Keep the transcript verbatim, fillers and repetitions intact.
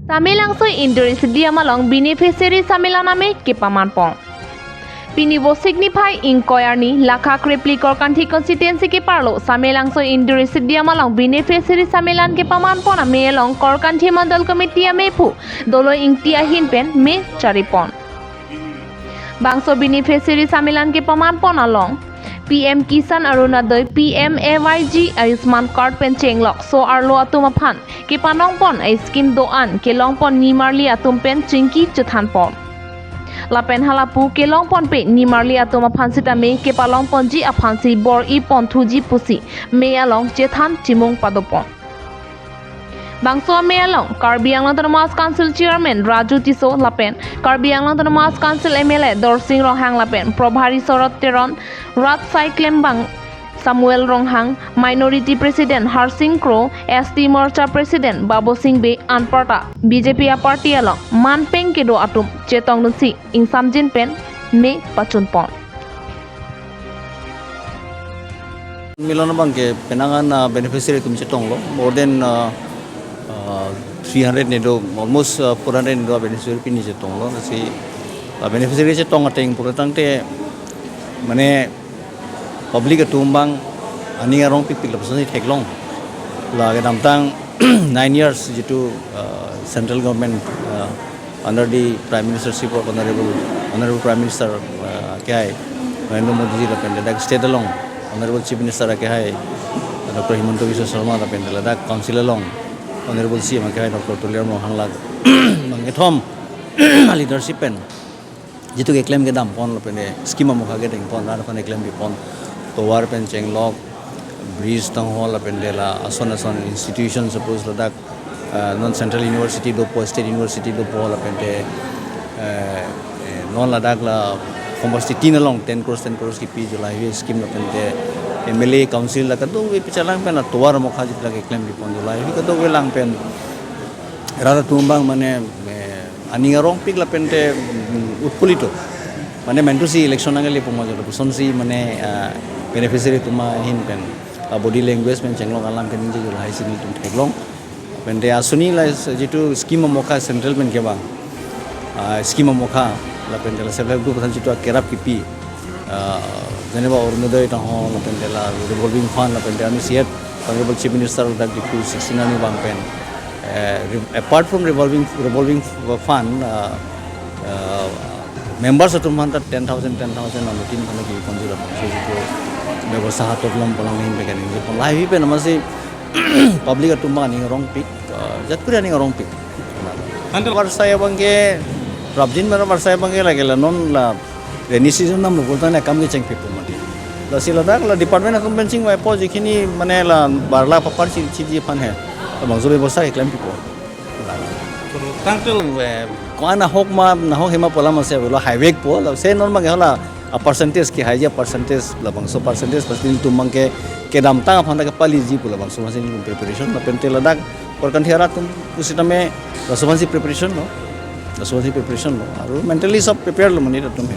Samelangso Indri Stadium along Beneficiary Sammelan amei kepamanpon. Pini Vosik niphai ingkoi arni Lakha Krepli Korkanthi Constituency keparlo Samelangso Indri Stadium along Beneficiary Sammelan kepamanpon amei along Korkanthi Mandal Committee ameiphu Doloi Ingti ahin pen mei charipon. Bangso Beneficiary Sammelan kepamanpon along P M Kisan Orunodoi, P M A Y G, Ayushman Card pen chenglok so-arlo atum aphan kepanongpon a-scheme do-an kelongpon nimarli atum pen chingki chethanpon. Lapen halapu kelongponpe nimarli atum aphan sitame kepalongponji aphansi bor-ipon thuji pusi mei along chethan chimung padopon. Bangso amei along Karbi Anglong Autonomous Council Chairman Raju Tisso lapen Karbi Anglong Autonomous Council M L A Dorsing Ronghang lapen Probhari Sorot Teron, Rat Saiklembang Samuel Ronghang, Minority President Harsing Kro, S T Morcha President Babosing Bey anparta B J P aparty along manpeng kedo atum chetongdunsi ingsamjin pen mei pachunpon. Milon abang ke penang an, ah, beneficiary atum chetonglo, more than, ah, ah, three hundred nedo, almost, ah, four hundred nedo beneficiary pini chetonglo. Lasi, ah, beneficiary chetong ateng pura tangte mane public atum abang aning arongpikpik lapuson si theklong. La kedamtang nine years jitu, ah, central government, ah, under the Prime Ministership of Honorable, Honorable Prime Minister, ah, akehai Narendra Modi ji lapen ladak state along Honorable Chief Minister akehai Doctor Himanta Biswa Sarma lapen ladak council along Honorable C M akehai Doctor Tuliram Ronghang la bangkethom leadership pen jitu keklem kedamponlo pen scheme amokha kedengpon, rat aphan keklem bipon, tovar pen chenglok, bridge tang hall lapen la ason ason institution, suppose ladak, ah, non Central University dopo, State University dopo lapen, eh, eh, non ladak la University tin along ten crores, ten crores kipi Jolai highway scheme lapen M L A council la kadokave pichalang pen la tovar amokha jitu la keklem bipon Jolai highway kadokave lang pen rat atum abang mane, eh, aning arongpik lapen, mm, utpulito. Mane mentu si election nangkele puma jolo puson si mane, ah, beneficiary atum ahin pen, ah, body language pen chenglok alam pen ningje jolo hai si nelitum theklong. Lapen asuni la jitu scheme amokha central pen kevang, ah, scheme amokha lapen la self help group aphan jitu akerap kipi, ah, jeneba Orunodoi tang ho lapen la revolving fund lapen arni siet Honorable Chief Minister ladak Diphu sixteen arni abang pen, eh, re-, apart from revolving, revolving fund, ah, ah, members atum aphan ta ten thousand, ten thousand anuttin aphan kebi ponji lapen so jitu bebosta hatok lom polang hin began ningje pon lahei pen amatsi public atum abang aning arongpik, ah, jat kuri aning arongpik. Until varsai abang ke, prapjin mera varsai abang ke lake la non la rainy season namlo pulotangte akam kechengpik pu mati. Lasi ladak la department atum pen chingvaipo jikhini mane la barla papar chi, chiji aphan he. Labangso bebosta keklem pipo. Tangte, eh, ko-an ahok ma, nahok hema pu alam ase avelo, highway po, lasi non abang ke hala a percentage kehai ji a percentage labangso percentage pasti nelitum abang ke kedamtang aphan ta kepaliji pu labangso aphansi nelitum preparation lapen ladak Korkanthi arat atum pusitame laso aphansi preparation lo. Laso aphansi preparation lo. Aru mentally sob prepare lo mane atum.